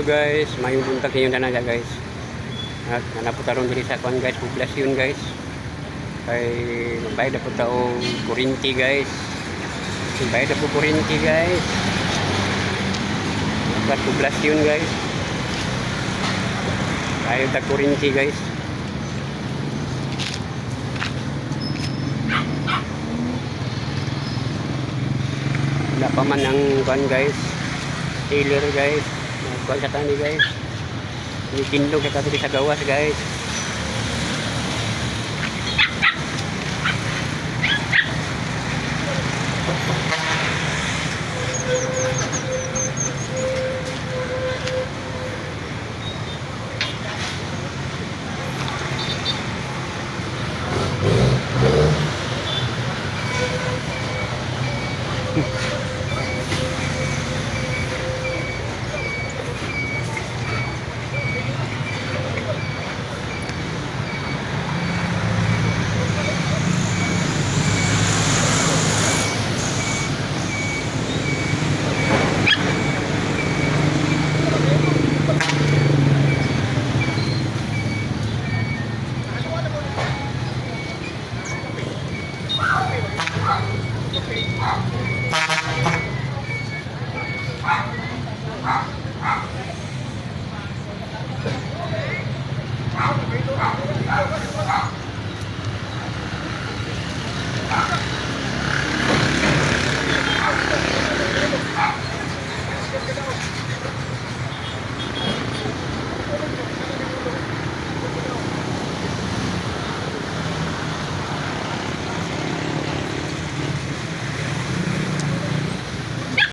Guys, maayong buntag sa inyong tanan guys. At naa po ta ron diri sa kuan guys, Poblacion guys. Kay magbayad na po ta og kuryente guys. Magbayad na po kuryente guys. Dapat Poblacion guys. Bayad ta kuryente guys. Wala pa man ang kuan guys. Tailor guys. Nagkuan sa tani guys. Tindog sa diri sa gawas guys.